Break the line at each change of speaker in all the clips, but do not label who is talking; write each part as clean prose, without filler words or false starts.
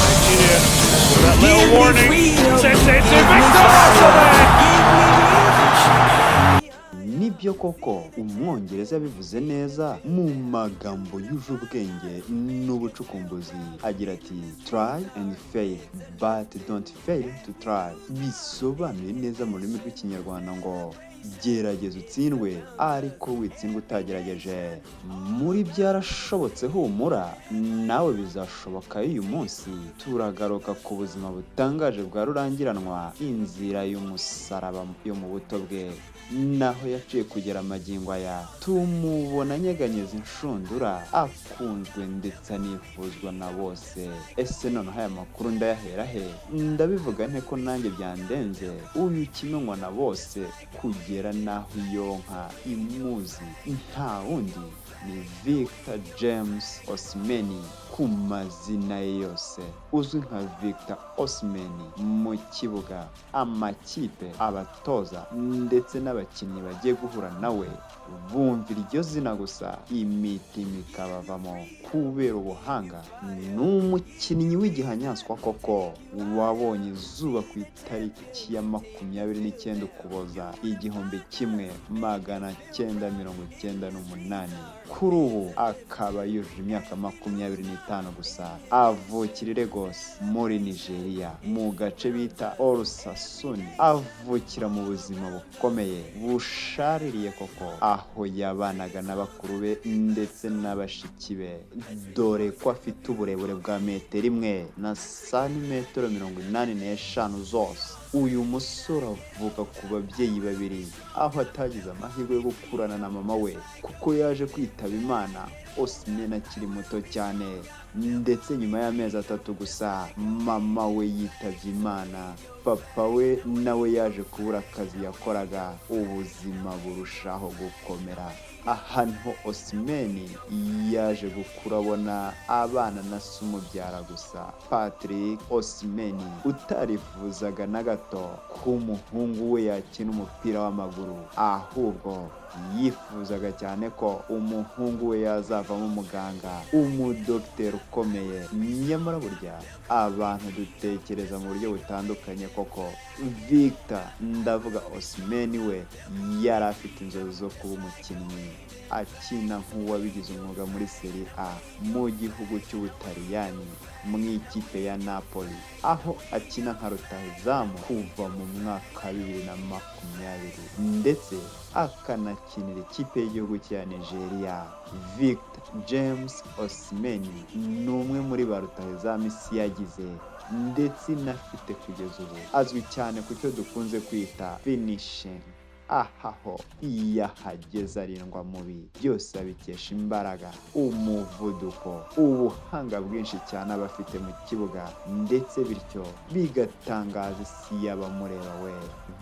That little warning. Sends it to Victor Osimhen.
Nibyo koko, Umwongereza yabivuze neza mu magambo yuje ubwenge n'ubucukumbuzi, agira ati: "Try and fail, but don't fail to try." Bisobanuye neza mu rurimi rw'Ikinyarwanda ngo: "Gerageza utsindwe, ariko witsindwe utagerageje." Muri byarashobotse, humura nawe bizashoboka. Uyu munsi turagaruka ku buzima butangaje bwa rurangiranwa, inzira y'umusaraba yo mu buto bwe naho yaciye kugera amagingo aya tumubona anyeganyeza inshundura, akunzwe ndetse anifuzwa na bose. Ese noneho aya makuru ndayahera he? Ndabivuga nte ko nanjye byandenze? Uyu kimenywa na bose kugera n'aho iyo nka imuzi, nta wundi ni Victor James Osimhen, ku mazina ye yose uzwi nka Victor Osimhen. Mu kibuga, amakipe, abatoza ndetse n'abakinnyi bagiye guhura nawe bumva iryo zina gusa imitima ikabavamo kubera ubuhanga. Ni umukinnyi w'igihanyanswa koko, wabonye izuba ku itariki ya 29 Ukuboza 1998, kuri ubu akaba yujuje imyaka 25 gusa. Avukira i Lagos muri Nigeria, mu gace bita Olusosun. Avukira mu buzima bukomeye bushaririye koko, aho yabanaga na bakuru be ndetse na bashiki be, dore ko afite uburebure bwa metero 1 na santimetero 85 zose. Uyu musore avuka ku babyeyi babiri, aho atagize amahirwe yo gukurana na mama we, kuko yaje kwitaba Imana Osimhen akiri muto cyane. Ndetse nyuma y'amezi 3 gusa mama we yitabye Imana, papa we nawe yaje kubura akazi yakoraga, ubuzima burushaho gukomera. Aha niho Osimhen yaje gukura abona abana na se umubyara gusa, Patrick Osimhen, utarifuzaga na gato ko umuhungu we yakina umupira w'amaguru, ahubwo yifuzaga cyane ko umuhungu we yazavamo umuganga, umudogiteri ukomeye. Nyamara burya abantu dutekereza mu buryo butandukanye koko. Victor, ndavuga Osimhen, we yari afite inzozi zo kuba umukinnyi akina nk'uwabigize umwuga muri Serie A mu gihugu cy'Ubutaliyani, mu ikipe ya Napoli, aho akina nka rutahizamu kuva mu mwaka wa 2020, ndetse akanakinira ikipe y'igihugu cya Nigeria. Victor James Osimhen ni umwe muri ba rutahizamu isi yagize ndetse inafite kugeza ubu. Azwi cyane ku cyo dukunze kwita finishing. Aha ho iyo ahageze arindwa mubi, byose abikesha imbaraga, umuvuduko, ubuhanga bwinshi cyane aba afite mu kibuga, ndetse bityo bigatangaza isi y'abamureba. We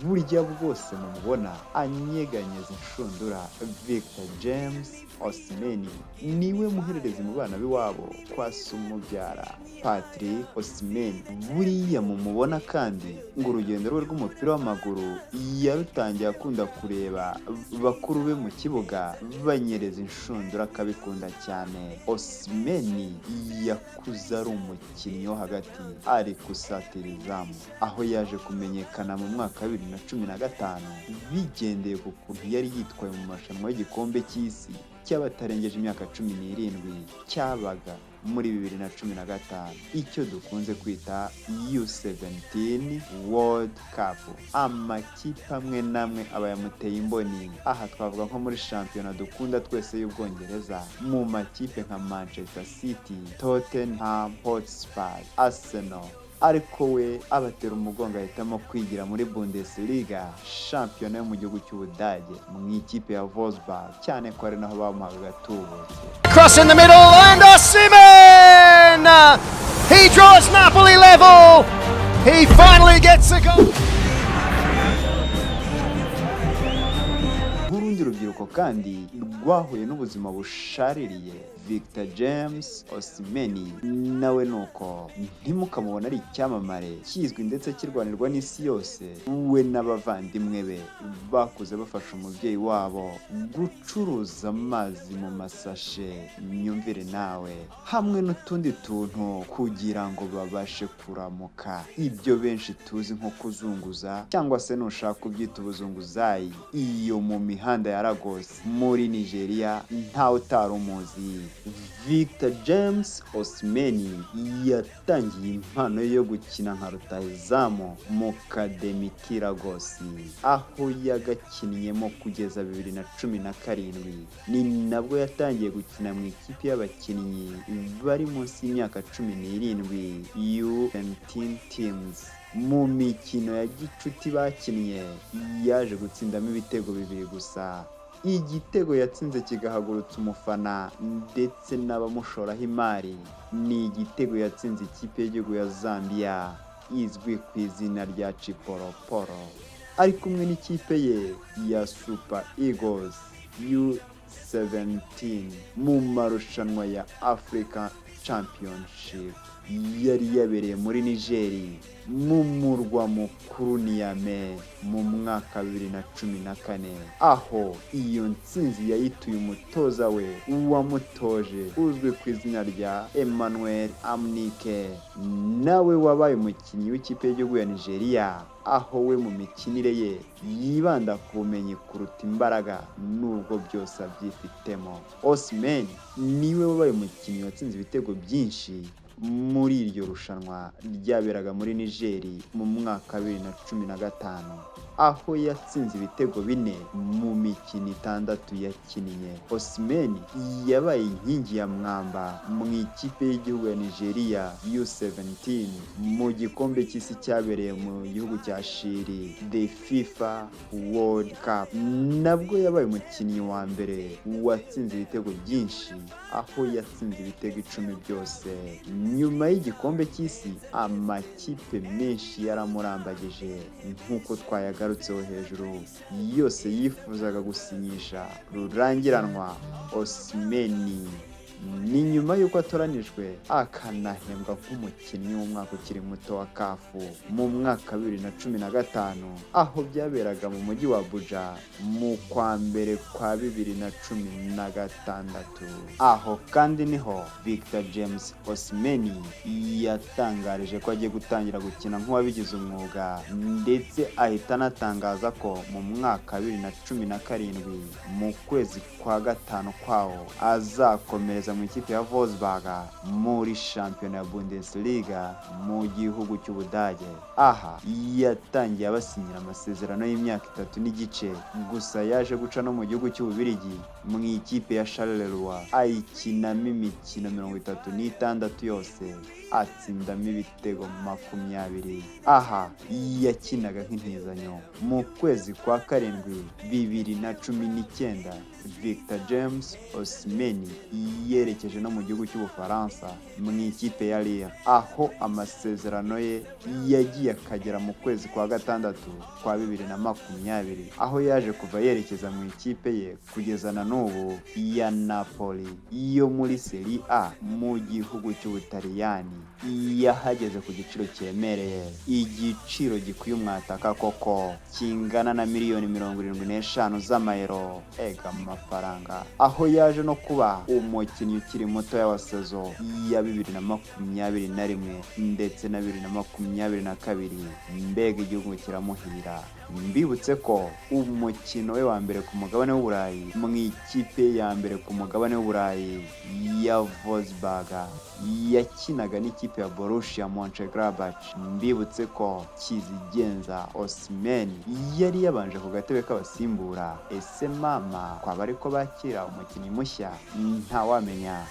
burya bwose mumubona anyeganyeza inshundura, Victor James Osimhen niwe muhererezi mu bana b'iwabo kwa se umubyara, Patrick Osimhen. Buriya mumubona kandi ngo urugendo rwe rw'umupira w'amaguru yarutangiye akunda kureba bakuru be mu kibuga banyereza inshundura, akabikunda cyane. Osimhen yakuze ari umukinnyi wo hagati, ari gusatira izamu, aho yaje kumenyekana mu mwaka wa 2015 bigendeye ku kuntu yari yitwaye mu marushanwa y'igikombe cy'isi cy'abatarengeje imyaka 17 cyabaga muri 2015, icyo dukunze kwita U17 World Cup. Amakipe amwe n'amwe aba yamuteye imboni. Aha twavuga nko muri shampiyona dukunda twese y'Ubwongereza, mu makipe nka Manchester City, Tottenham Hotspur, Arsenal, ariko we abatera umugongo, ahitamo kwigira muri Bundesliga, shampiyona yo mu gihugu cy'Ubudage, mu ikipe ya Wolfsburg, cyane ko ari naho bamuhaga agatubutse.
Cross in the middle and Osimhen! Osimhen. He draws Napoli level. He finally gets a goal.
Nk'urundi rubyiruko kandi rwahuye n'ubuzima bushaririye, Victor James Osimhen nawe nuko. Ntimukamubona ari icyamamare kizwi ndetse kirwanirwa n'isi yose, we n'abavandimwe be bakuze bafasha umubyeyi wabo gucuruza amazi mu masashe, myumvire nawe, hamwe n'utundi tuntu kugira ngo babashe kuramuka, ibyo benshi tuzi nko kuzunguza cyangwa se nushaka kubyita ubuzunguzayi. Iyo mu mihanda ya Lagos muri Nigeria ntawe utari umuzi. Victor James Osimhen yatangiye impano yo gukina nka rutahizamu mu Academy k'i Lagos, aho yagakinnyemo kugeza 2017. Ni nabwo yatangiye gukina mu ikipe y'abakinnyi bari munsi y'imyaka 17, U17 teams. Mu mikino ya gicuti bakinnye yaje gutsindamo ibitego bibiri gusa, igitego yatsinze kigahagurutsa umufana ndetse n'abamushoraho imari. Ni igitego yatsinze ikipe y'igihugu ya Zambia izwi ku izina rya Chipolopolo ari kumwe n'ikipe ye ya Super Eagles U17 mu marushanwa ya Africa Championship yari yabereye muri Nigeri mu murwa mukuru Niamey mu mwaka 2014, aho iyo ntsinzi yayituye umutoza we wamutoje uzwi ku izina rya Emmanuel Amunike, nawe wabaye umukinnyi w'ikipe y'igihugu ya Nigeria, aho we mu mikinire ye yibanda ku bumenyi kuruta imbaraga nubwo byose abyifitemo. Osimhen niwe wabaye umukinnyi watsinze ibitego byinshi muri iryo rushanwa ryaberaga muri Nigeri mu mwaka wa 2015, aho yatsinze ibitego bine mu mikino itandatu yakinnye. Osimhen yabaye inkingi ya mwamba mu ikipe y'igihugu ya Nigeria U17 mu gikombe cy'isi cyabereye mu gihugu cya Chile, The FIFA World Cup. Nabwo yabaye umukinnyi wa mbere watsinze ibitego byinshi, aho yatsinze ibitego 10 byose. Nyuma y'igikombe cy'isi amakipe menshi yaramurambagije nk'uko twayagarutseho hejuru, yose yifuzaga gusinyisha rurangiranwa Osimhen. Ni nyuma y'uko atoranijwe akanahembwa nk'umukinnyi w'umwaka ukiri muto wa CAF mu mwaka wa 2015, aho byaberaga mu mujyi wa Abuja mu kwa mbere kwa 2016. Aho kandi niho Victor James Osimhen yatangarije ko agiye gutangira gukina nk'uwabigize umwuga, ndetse ahita anatangaza ko mu mwaka wa 2017 mu kwezi kwa gatanu kwawo azakomereza mu ikipe ya Wolfsburg muri shampiyona ya Bundesliga mu gihugu cy'Ubudage. Aha yatangiye abasinyira amasezerano y'imyaka 3 n'igice, gusa yaje guca no mu gihugu cy'Ububirigi mu ikipe ya Charleroi, ayikinamo imikino 36 yose, atsindamo ibitego 20. Aha yakinaga nk'intizanyo. Mu kwezi kwa karindwi 2019 Victor James Osimhen yerekeje no mu gihugu cy'Ubufaransa mu ikipe ya Lille, aho amasezerano ye yagiye akagera mu kwezi kwa gatandatu kwa 2020, aho yaje kuva yerekeza mu ikipe ye kugeza na n'ubu ya Napoli yo muri Serie A mu gihugu cy'Ubutaliyani. Yahageze ku giciro cyemereye, igiciro gikwiye umwataka koko, kingana na miliyoni 75 z'amayero, ega amafaranga, aho yaje no kuba umukinnyi ukiri muto wa saison ya 2021 ndetse na 2022. Mbega igihugu kiramuhira! Mbibutse ko umukino we wa mbere ku mugabane w'Uburayi mu ikipe ya mbere ku mugabane w'Uburayi ya Wolfsburg yakinaga n'ikipe ya Borussia Mönchengladbach. Mbibutse ko kizigenza Osimhen yari yabanje ku gatebe k'abasimbura. Ese mama kwaba ariko bakira umukinnyi mushya? Ntawamenya. kumenya.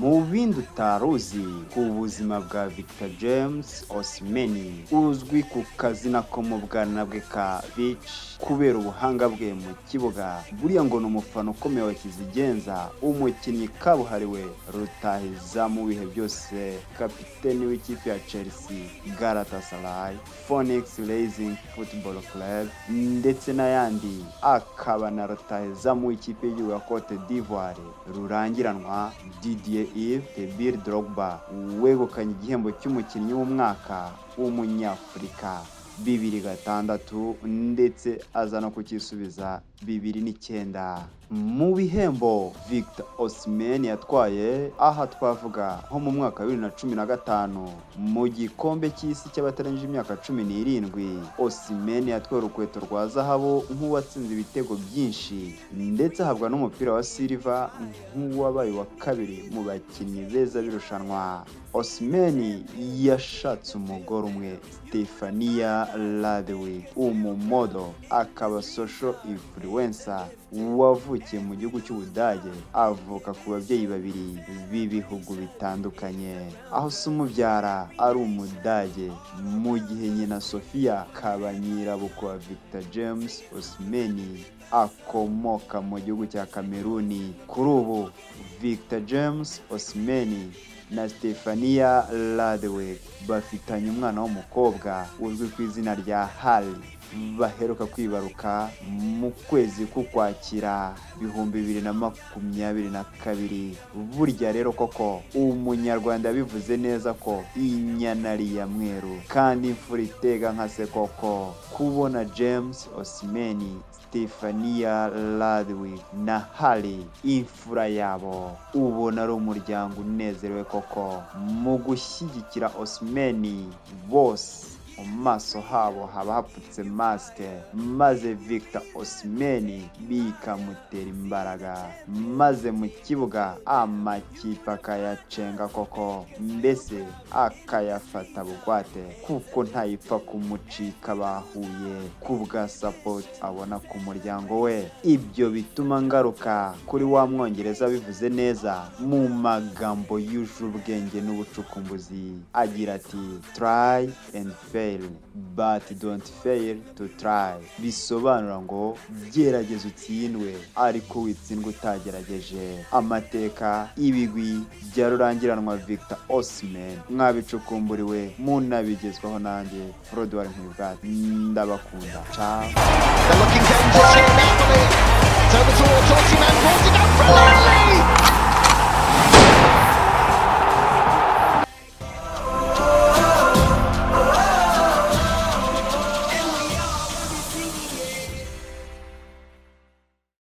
Mu bindi utari uzi ku buzima bwa Victor James Osimhen, uzwi ku kazina ko mu bwana bwe ka Vici kubera ubuhanga bwe mu kibuga, buriya ngo ni umufana ukomeye wa kizigenza, umukinnyi kabuhariwe rutahizamu bihe byose, kapiteni w'ikipe ya Chelsea, Galatasaray, Phoenix Rising Football Club ndetse n'ayandi, akaba na rutahizamu w'ikipe y'igihugu ya Cote d'Ivoire rurangiranwa Didier Yves Tebir Drogba, wegukanye igihembo cy'umukinnyi w'umwaka w'umunyafurika 2006, ndetse aza no kukisubiza 2009. Mu bihembo Victor Osimhen yatwaye, aha twavuga nko mu mwaka wa 2015 mu gikombe cy'isi cy'abatarengeje imyaka 17, Osimhen yatwaye urukweto rwa zahabu nk'uwatsinze ibitego byinshi, ndetse ahabwa n'umupira wa silver nk'uwabaye uwa kabiri mu bakinnyi beza b'irushanwa. Osimhen yashatse umugore umwe, Stefania Ladwig, umumodel akaba social influencer wavukiye mu gihugu cy'Ubudage, avuka ku babyeyi babiri b'ibihugu bitandukanye, aho se umubyara ari Umudage, mu gihe nyina Sofia kaba nyirabukwe wa Victor James Osimhen akomoka mu gihugu cya Kameruni. Kuri ubu Victor James Osimhen na Stefania Ladwig bafitanye umwana w'umukobwa uzwi ku izina rya Harry, baheruka kwibaruka mu kwezi k'Ukwakira 2022. Burya rero koko Umunyarwanda yabivuze neza ko inyana ari iya mweru kandi imfura itega nka se koko. Kubona James Osimhen, Stefania Ladwig na Harry imfura yabo, ubona ari umuryango unezerewe koko. Mu gushyigikira Osimhen bose mu maso habo haba hapfutse masike, maze Victor Osimhen bikamutera imbaraga, maze mu kibuga amakipe akayacenga koko, mbese akayafata bugwate, kuko ntayipfa kumucika bahuye ku bwa support abona ku muryango we. Ibyo bituma ngaruka kuri wa Mwongereza bivuze neza mu magambo yuje ubwenge n'ubucukumbuzi, agira ati: "Try and fail, but don't fail to try." Bisobanura ngo gerageza utsindwe, ariko witsindwe utagerageje. Amateka, ibigwi bya rurangiranwa Victor Osimhen mwabicukumburiwe, munabigezwaho nanjye Frodouard Nkwibwate. Ndabakunda, ciao.
They're looking dangerous here, Napoli. It's over towards Osimhen, brought it down.